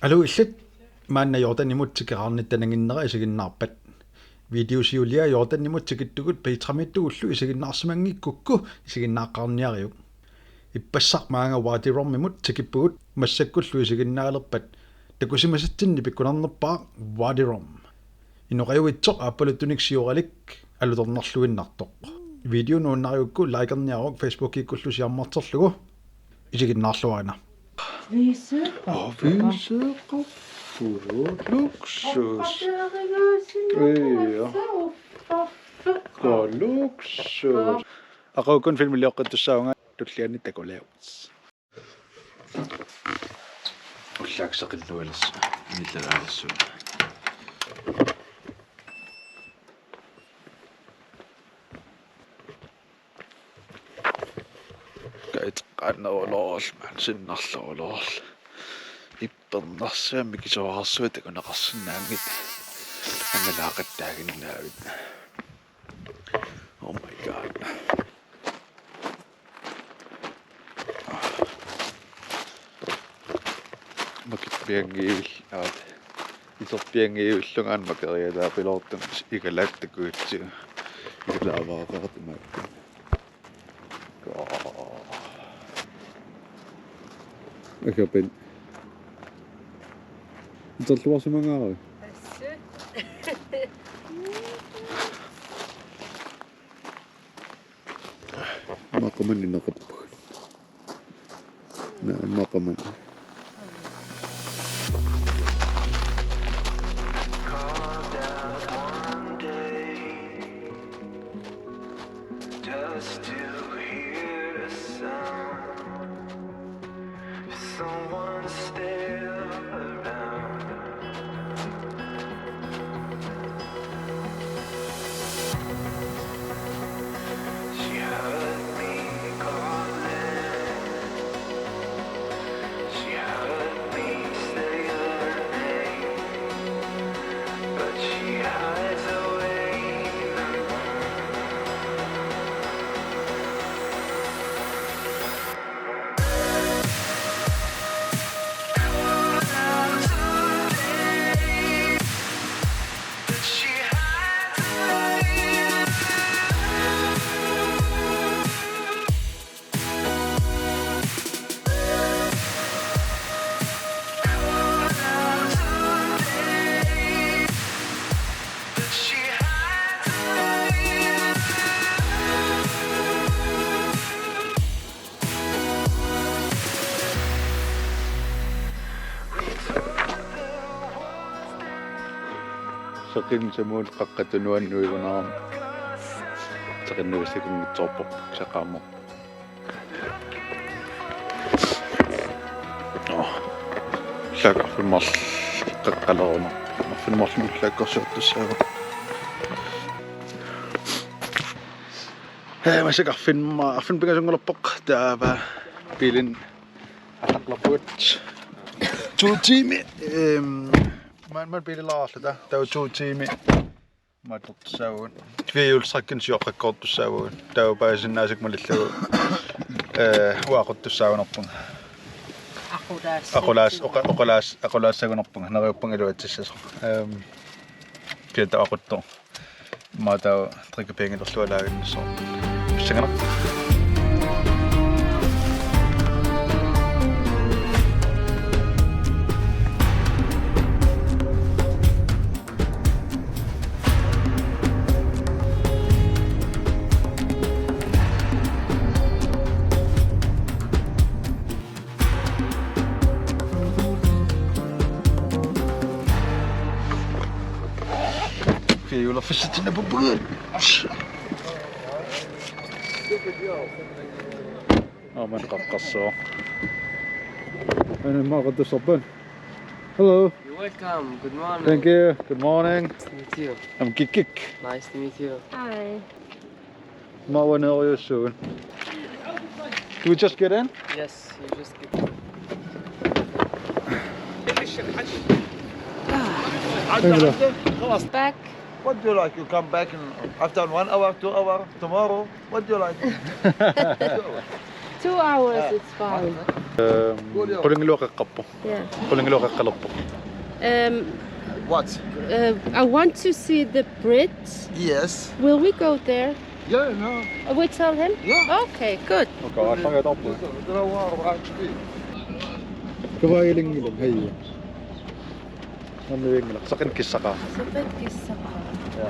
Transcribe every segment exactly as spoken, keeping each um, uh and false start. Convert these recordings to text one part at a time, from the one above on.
Aluu illit, maanna Jordanimut tikeraarnitta nanginnera isiginnaarpat. Videosiulia Jordanimut tikittugut Patreonittugullu isiginnaarsimanngikkukku isiginnaaqqaarniariuk. Ippassaq maanga Wadi Rumimut tikippugut, massakkullu isiginnaalerpat takusimasatsinnik pikkunarnerpaaq Wadi Rum. Inoqajuitsoq aappaluttunik sioralik alutornarluinnartoq. Video nuannarigukku likerniaruk Facebookikkullu siammarterlugu. Isiginnaarluarina. Vi søger. Og vi søger for luksus. Ja. Go luksus. Aqagu uku filmiliortittussaavunga, tulliani takulaavoq. Ullaaq seqinnuilersoq, inillagaalersuut. Kaiteqqaannerulorlu, maani sinnarlorlu. Ippernarsua mikisuararsuit takuneqarsinnaanngitsut. Angalaaqattaaginnaavit. Oh my God. Makippianngivil-, aat. Iserpianngivillunga aamma makeriataapiloortunga igalaat takugatsigu. Igalaat avaaqarat imaakka. Akapin. Iterluarsimangaaravit? Assut. Maqaman inaqarpugut. Naa, maqaman. Just to hear a sound. Someone still around. She heard me calling. She heard me say her name. But she hides away. Seqinnasamut qaqqat tunuannuigunarami. Seqinnavissakunngitsoorpoq saqaammat. Nå. Ullaaq arfineq-marluk qaqqaleruna. Arfineq-marlunut ullaakkorsiortussaavat. Ee, massakkut arfineq-ma-, arfineq-pingasunngulerpoq. Taava biilinni aallarpugut. To tiimi. Ehm, maanna, maanna biililaarluta. Taava to tiimi. Maattortussaavugut. Firehjulstrækkinik sioqqakkoortussaavugut. Taava paasisinnaasakka malillugu. Ee, uaqquttussaagunarpunga. Aqulaas-, oqa-, oqa-, aqulaassagunarpunga. Neriuppunga iluatsissasoq. Ehm, kiatta aquttoq. Maatau drikkepiangilerlualaaginnissoq. Pissanganaq. Firehjulerfissatsinnappugut. Aamma qaqqassooq. Aamma qaqqassooq. Hello. You're welcome. Good morning. Thank you. Good morning. Nice to meet you. I'm Kikik. Nice to meet you. Hi. Maanna uanga neriussuugut. Do we just get in? Yes, you just get in. Back. What do you like? You come back in after one hour, two hour, tomorrow? What do you like? Two hours, it's fine. Um, qulingiluat qeqqarpoq. Yeah. Qulingiluat qeqqalerpoq. Um, What? Uh, I want to see the bridge. Yes. Will we go there? Yeah, no. Uh, we tell him? Yeah. Okay, good. Okay, I find it up. Kavailingilum, hey. Nammivianngilaq, saqin kissaqaa. Saqin kissaqaa. Ja.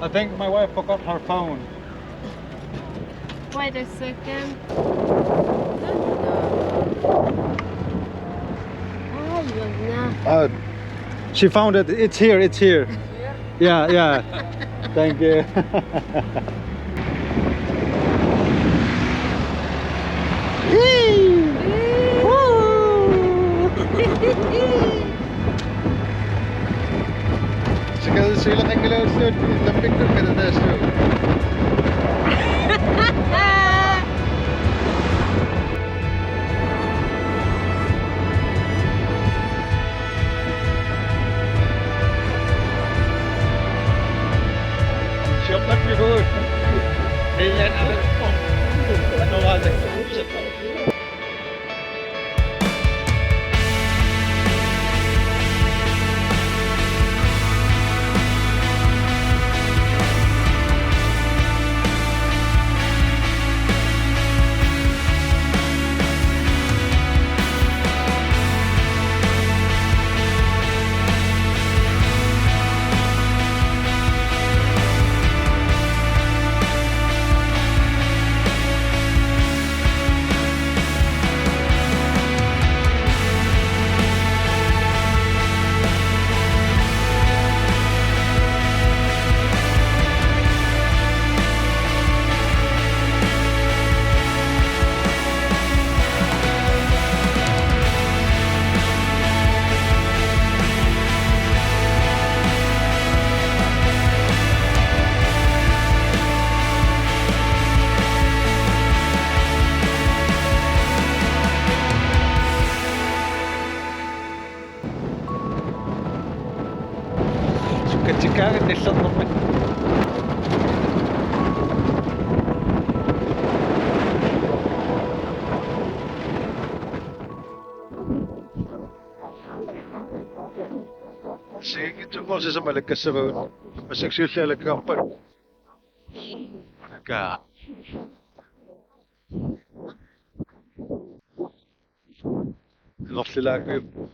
I think my wife forgot her phone. Wait a second. Ah, you have now. Uh, she found it. It's here. It's here. Yeah, yeah. Thank you. Sikan sila kan gila sila, tapi kan kena dah sila. Siap tak ni tu? Iya, ada. Ada wajah. Sukkatikkaangat nallernermik. Sivikitsunnguaq sisamat alakkassavagut. Massakkut siulliit alakkagarput. Ka. Inorlilaakujupput.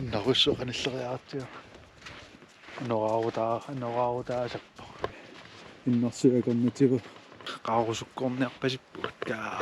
Innarujussuaq qanilleriaratsigu. Anoraarutaa-, anoraarutaa sappoq. Innarsuaq akornatigut. Qaarusukkorniarpasippugut. Kaa.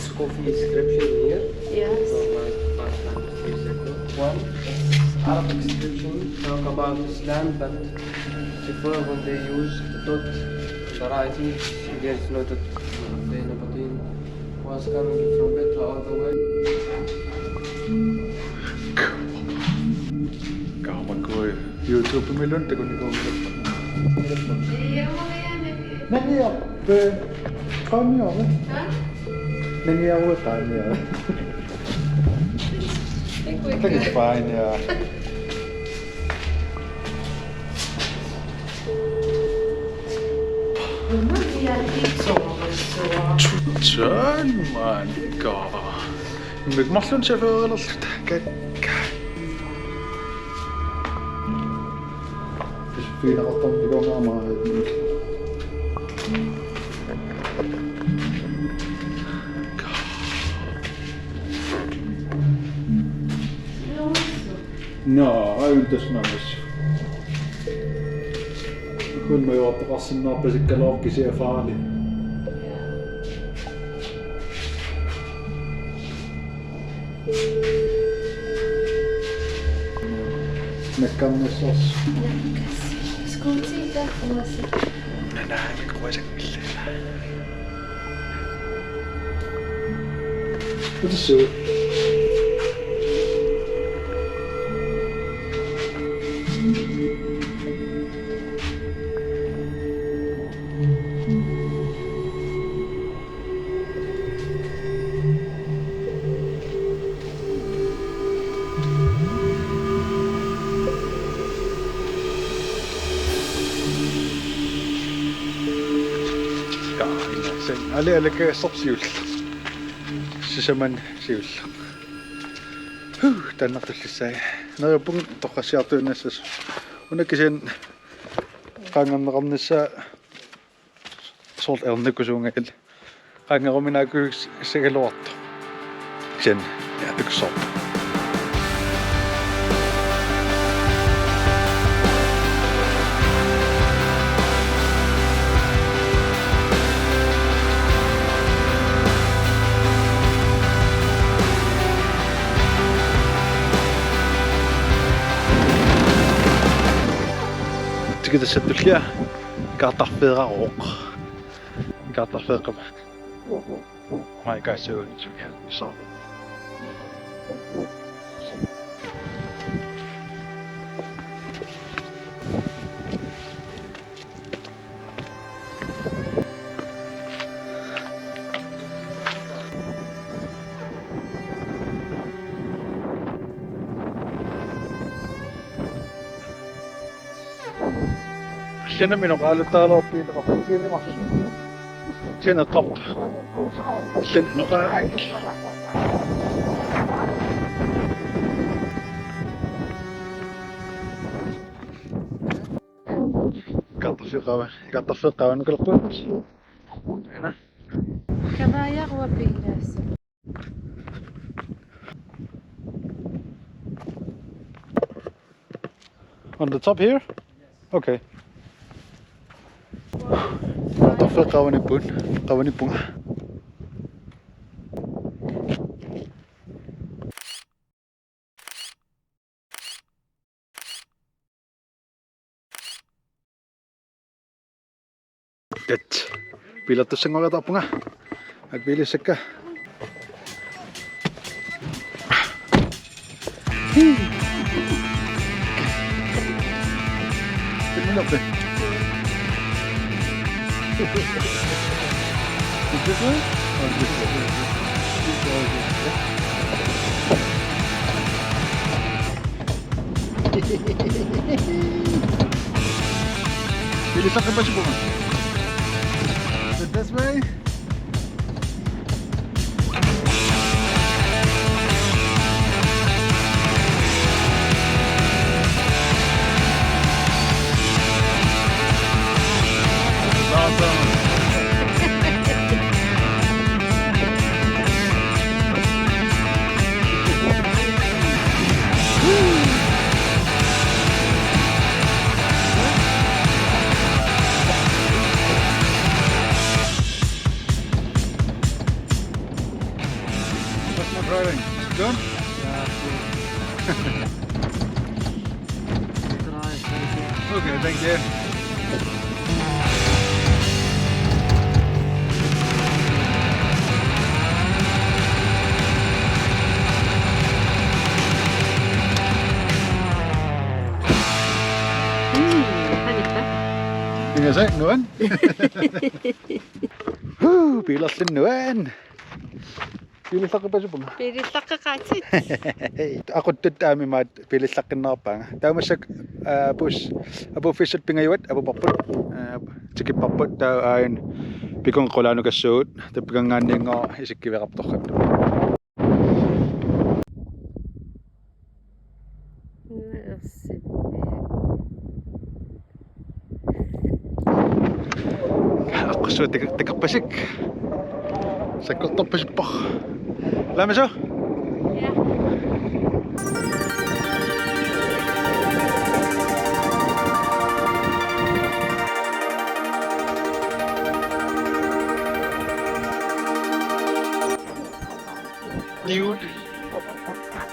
It's Kufi inscription here. Yes. So, like, past, like, three seconds. One, it's Arab inscription, talk about Islam, but before, when they use the dot, the writing, there is no dot. Zayn Abidin was coming from Petra all the way. Kaamakui YouTube-imiluunniit takunnikuunngilarput. Naniarpi? Qaaniarpi? Naniarpi qaaniarpi? I think it's fine, yeah. Tjaan, man, ka. Mik marlun chaufførilerluta kakka. Fiineqartarnikuunngilara. Nå, aajuna tassa naammassivoq. Kun majuartoqarsinnaarpasikkaluarpoq kisianni faali. Nakkarnissarsi. Nakkas. Skuuti takuasi. Nanaamik kuasakkillu. Utissuut. Jaa, imaassinnaavoq. Ali, ali, kaassorsiulla. Sisamanna siulleq. Huh, taannartullissaaq. Neriuppunga toqqassiartuinnassasoq. Una kisianni qaangerneqarnissaa soorlu ernikusuungajalu. Qaangeruminaakussagaluartoq. Kisianni, ja, yksoorpoq. Tikitassat tullia ikaartarfeerarooq. Ikaartarfeeqqama. Mai kaassuun sumiassaq. Allanut inoqaaluttaraluarpoq, inoqarfigineqarpoq. Sianertarpa. Allanut inoqaa-, ikaartarfeeqqaava-, ikaartarfeeqqaava nukalerpugut. Ina. Kavaajaruapiilaassu. On the top here? Okay. Ikaartarfeeqqaavaniippugut, qaavaniippunga. Tat. Biilertussanngoriataarpunga. Ak biilissakka. Filmilorpi. Is this one? Oh, this one. This one. Biilissaqqipasippunga. Is it this way? Awesome. How's my driving? Good? Yeah, good. Okay, thank you. Mm, pingasut nuann. Huu, biilerlunga nuann. Biilissaqqipasippunga. Biilissaqqeqaatit. Aquttut aamma imaattoq biilissaqqinnerarpaanga. Taava massakkut, aa, bus, apuuffissat pingajuat apuparput. Aa, tikipparput taava aajuna pikunga qulaanukassuugut. Taava pikanngaanniinngooq isikkiveqartoq torrattoq. Una ersippiaq. Aqqussuut tak-, takorpasik. Sakkortorpasippoq. Laamiso? Ja. Dune.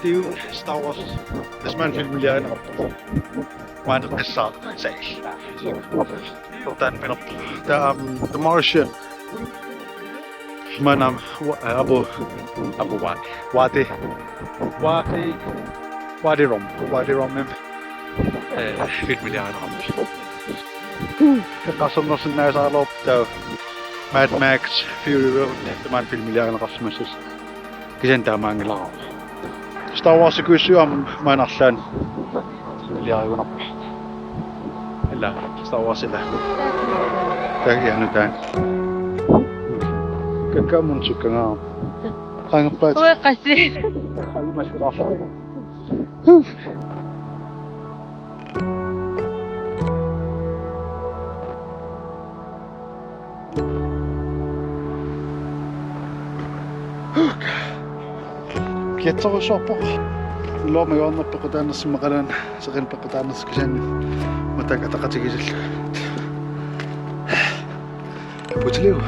Dune, Star Wars. Tassa maani filmiliarineqarpoq. Maani qissaa. Taanna pinerpoq. Taava, um, The Martian. Maani aamma, wa-, eh, Abu, Abu Wadi. Wadi. Wadi. Wadi Rum. Wadi Rum. Eh, filmiliarineqarpoq. Eqqarsarnersinnaasaraluarpoq taava Mad Max, Fury Road, tamaani filmiliarineqarsimassasut. Kisianni taamaanngilara. Star Wars-ikuussiuk aamma maani arlaanni filmiliarigunarpoq. Ila, Star Wars ila. Tagianu taanna. Kakkamun sukkangaa. Qaangerpaat. Ui, qassi. Qaangerpaat. Kiatsorujussuarpoq. Ilumut ajunnginnerput peqqutaannersimmaqalaarlunga, seqineq peqqutaannersoq kisianni mataanni ataqatigiisillunga. Putiliu.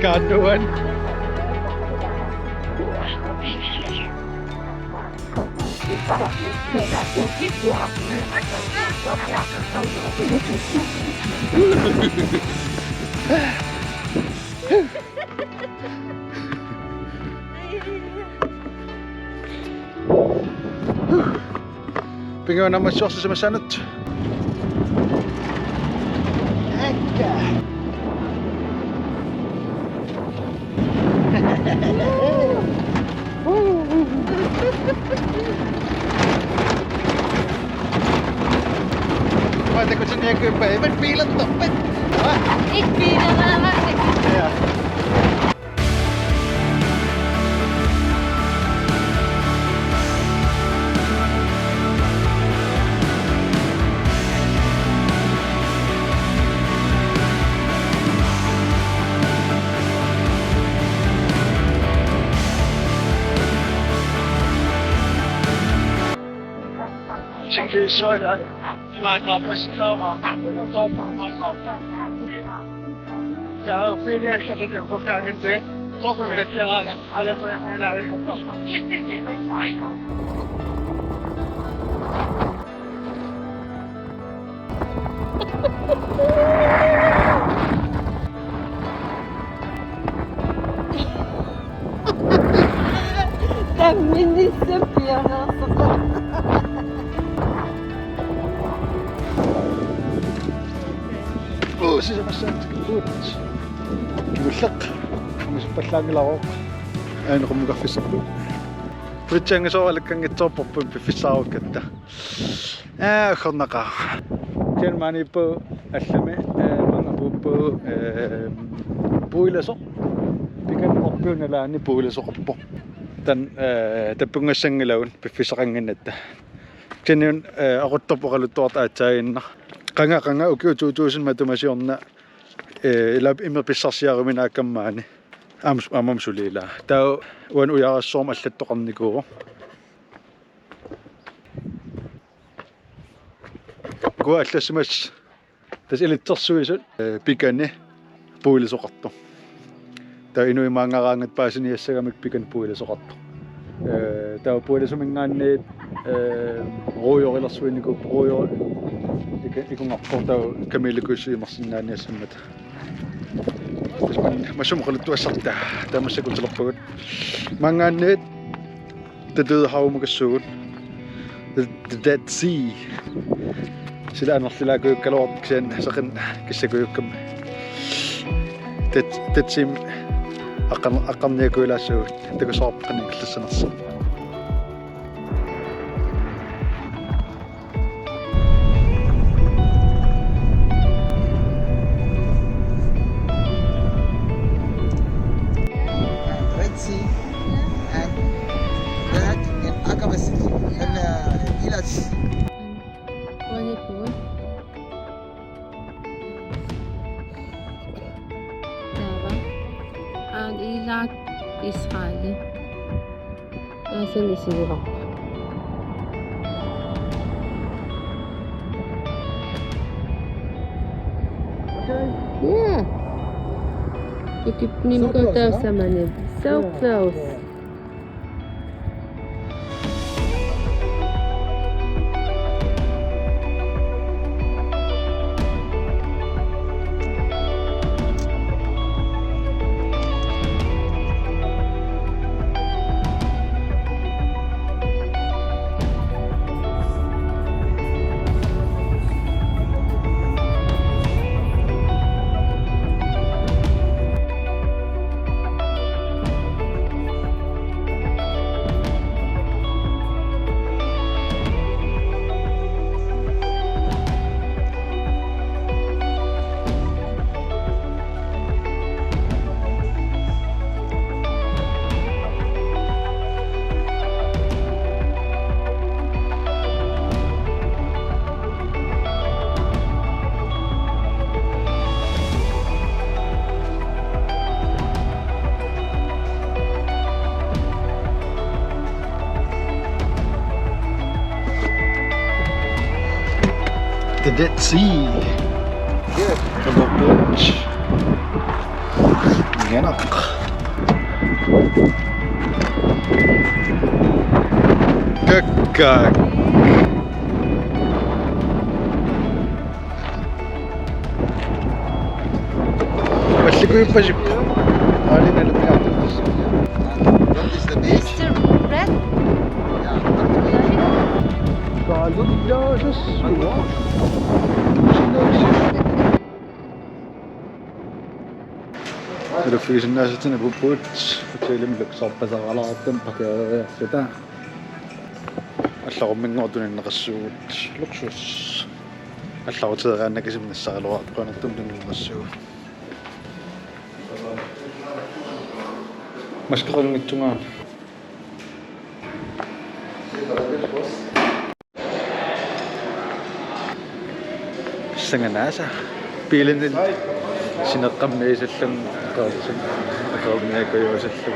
Kanuan. Pingajuat naammassiorsimassaanut. Akka. Maa takutinniarpakka, imatut biilertorpat? Aa? Ikke biilertorpat. Ja. Tamminissap piareersoq. Uu, sisamassaat. Uut. Kingulleq. Qummisuppallaanngilaroq. Aana qummukarfissarput. Pulitsaangasooralakkanngitsoorporput piffissaarukkatta. Aa, aggornaqaaq. Kisianni maaniippugut allami, ee, maanga puupput, ee, puilasoq. Pikanneq orpiup nalaani puilasoqarpoq. Taanna, ee, tappunngassanngilagut piffissaqannginnatta. Kisianni, ee, aquttorpoq oqaluttuartoq aatsaaginnaq. Qanga, qanga ukiut to tusind matuma siorna, ee, ilaa imerput pissarsiaruminaakkami maani. Aamma, aamma suli ilaa. Taava uani ujarassuarmi allattoqarnikuuvoq. Ukua allassimasut tassa ilitsersuisut, ee, pikani puilasoqartoq. Taava inuit maangaraangatta paasiniassagamikku pikani puilasoqartoq. Eh, taava pualasuminngaanniit, eh, ruujorilersuinikuupput, ruujori iku-, ikungarpoq taava kamelikujussuit imarsinnaaniassammata. Tassa maanna masumaqaluttuassarta tamassakkut tilerpagut. Maanngaanniit The Dead Sea-mukassuugut. The, the Dead Sea. Sila anerlilaakujukkaluartoq kisianni seqineq kissakujukkami. Dead, Dead Sea aqqar-, aqqarniakuilaassaagut. Takusoorput qanoq ingerlassanersoq. Red Sea and that in Aqaba Sea and, uh, Eilat. Volleyball. Taava. Aamma Eilat Israel. Aasaq isigivarput. Yeah. Egypt-imut. So close, huh? Taassumalu. So close. Yeah. The Dead Sea. Yeah. Double beach. Nganaq. Kakkaak. Allikuippasippoq. Aali nalunniartuutissaaq. What is the beach? Mister Red? Yeah. Naluffigisinnaasatsinni apuuppugut, hotelimi Luxorpasaraluartumik parkeeriarluta. Allarumminngooq tunineqassuugut. Luksus. Allaruteeraannakasumik nassaraluartoq qinertumik tunineqassuugut. Maskeqanngitsunga. Sanganaasa. Biilinit sineqqammiissallugu, aqagu-, aqagumiakujuussallugu.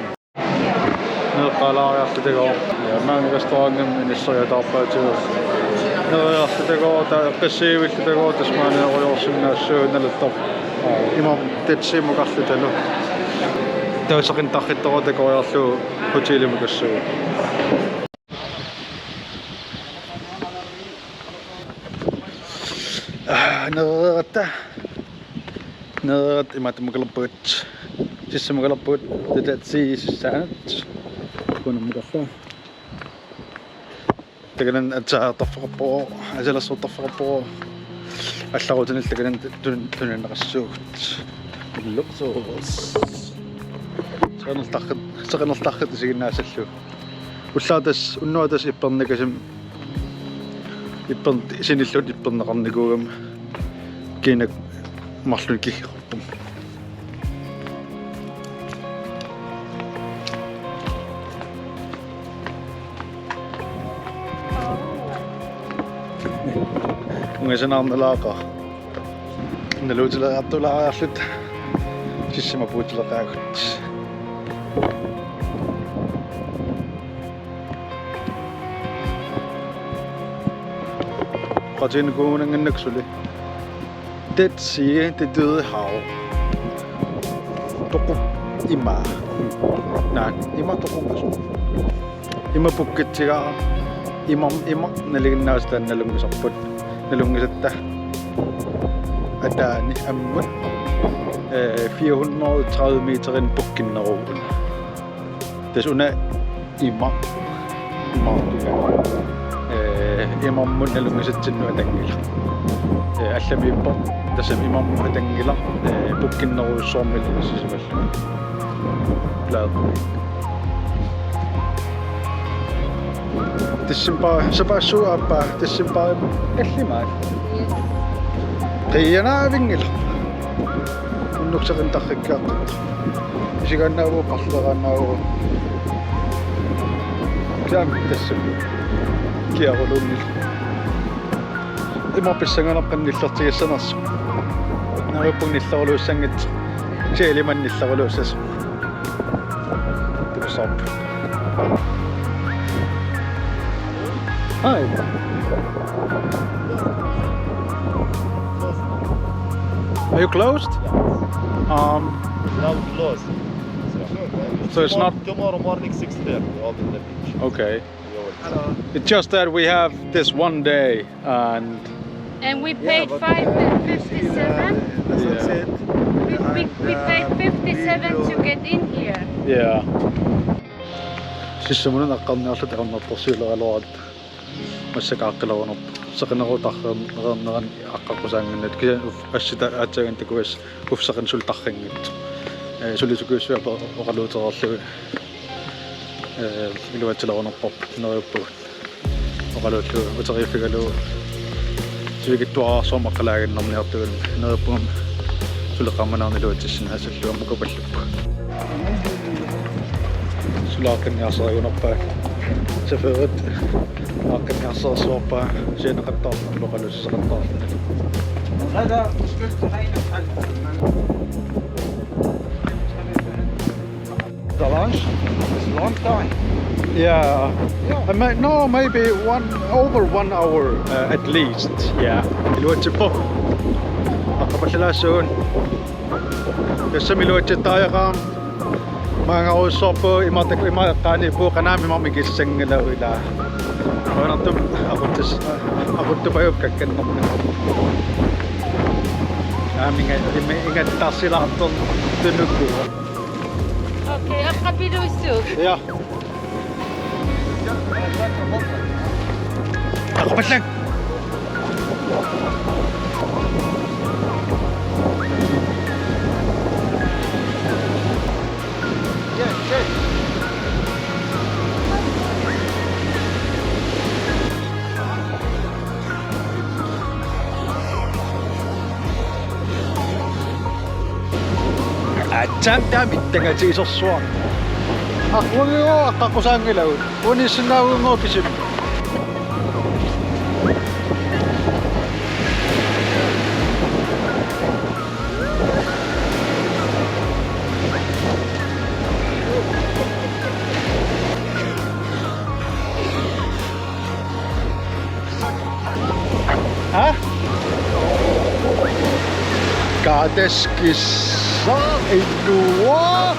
Neqqalaariarlutagooq. Ja, maani restaurantimi inisseriataarpaatigut. Neriarlutagooq, taava eqqissiivillutagooq, tassa maani neriorsinnaassaagut, naluttoq. Ima Dead Sea-mukarlutalu. Taava seqineq tarrittooq takoriarlugu hotelimukassuugut. Ah, nereeratta. Nereeratta imaattumik mukalerpugut. Sissamik mukalerpugut. Dead Sea sissaanut. Kunamukarta. Takanani aatsaat atorfeqarpoq, asalassuartarfeqarpoq. Allarutinillu takanani tun-, tunineqassuugut. Luksus. Seqinertarfik, seqinertarfik isiginnaassallugu. Ullaaq tassa, unnuaq tassa ippernikasumik, ippern-, sinilluunniit ipperneqarnikuugama kiinnama marlunnik kiggeqarpunga. Ungasinaarnalaaqaaq. Naluutilaartulaariarluta sissama puutileqaagut. Qatiinikuugunannginnakku suli. Dead Sea, Det Døde Hav. Toqu ima. Naak, ima toqungasoq. Ima pukkitsigaara, ima, ima nalinginnaasut taanna nalunngisarput. Nalunngisatta ataani ammut, eh, fire hundrede tredive meterinik pukkinneruvoq. Tassa una ima, ima, eh, imammut nalunngisatsinnut atanngilaq. Eh, allamiippoq, tassami imammut atanngilaq, eh, pukkinnerujussuarmik nalunngisisimallugu. Glad. December, sapaassuup aappaa, december, allimaat. Yes. Qiianaavinngilaq. Unnuksaqin tarrikkaaqqat. Isigaannaavugut, parleraannaavugut. Kiam tassami. Kiaruluunngilaq. Ima pissanganarpoq nillertigissanersoq. Neriuppunga nilleruluussanngitsoq. Kisianni ilimanni nilleruluussasoq. Tusaap. Hi. Are you closed? Um, Now close. So it's not tomorrow morning six thirty, open the beach. Okay. You're welcome. Hello. It's just that we have this one day and And we paid five fifty-seven. Yeah. We, we, we paid fifty-seven to get in here. Yeah. Sissamunun aqqarniarluta aqqarniartorsiuleraluarutta. Massakkut aaqqilerunerpoq. Seqinerutarreernerani aqqaqqusaanngannat. Kisianni uf-, assita aatsaanngitsoq takuas ufsaqin suli tarrinngitsoq. Eh, suli sukuissuapo oqaluutereerlugit. Eh, iluatsilerunerparput neriuppugut. Oqaluullugu uteriiffigalugu sivikitsuararsuarmik aqqalaaginnarniartugut neriuppunga suleqarmanerni iluatsissinnaasallugu ammukapalluppoq. Suli aaqqinniarsarigunarpaa. Chaufførit aaqqinniarsarisuarpaa sianeqattaarluni oqaluussisaqattaarluni. The lunch is long time. Yeah. Yeah. I mean, no, maybe one, over one hour, uh, at least. Yeah. Iluatsippoq. Aqqapallalaassuugut. Tassami iluatsittariaqarama. Maanngarujussuarpugut imartaku ima eqqaaniippugut qanoq imarmik ikissanngilagut ilaa. Uanartumik aqutsis-, aquttupajupput kakkannermik. Aamma inga-, ima ingattarsilaartoq tunukku. Okay, aqqapiluissuugut. Ja. Aqqapallang. Aatsaat taama ittangatigisorsuaq. Aa, uanngua aqqaqqusaanngilagut. Uaniissinnaagunngua pisip. Ha? Kaataskissa ilua.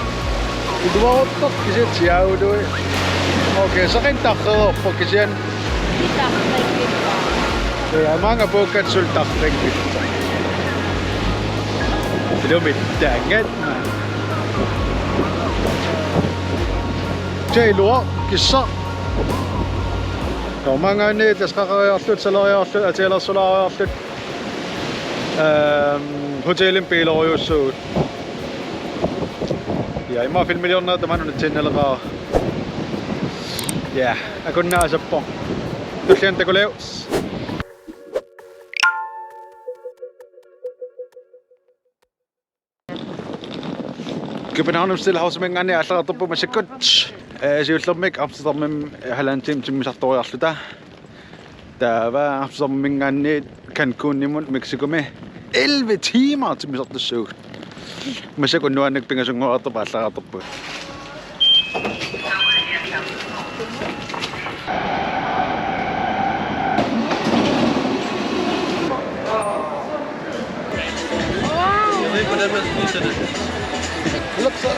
Iluaruttoq kisianni siaului. Okay, seqinneq tarreerpoq kisianni. Tarreerpoq. Ja, maanga puukkat suli tarreerpoq. Ilumut taangat. Tja, ilua, kissaq. Toomaangaanniit tasqaqariarluta, saleriarluta, atialersulaariarluta. Ehm, hotelimi biilerujussuugut. Ja, ima filmiliornera tamanna nunatsinnileqaaq. Ja, akunnaasappoq. Tulliani takulaagut. København Stillhouse-iminngaanniit aallartippoq massakkut. Eh, siullermik Amsterdamimi halvanden time timmisartoriarluta. Taava Amsterdamiminngaanniit Cancunimut Mexicomi elleve timer timmisartussaagut. Massakkut unnuaannakkut pingasunngoreertarput aallartippoq. Wow. Looks, uh,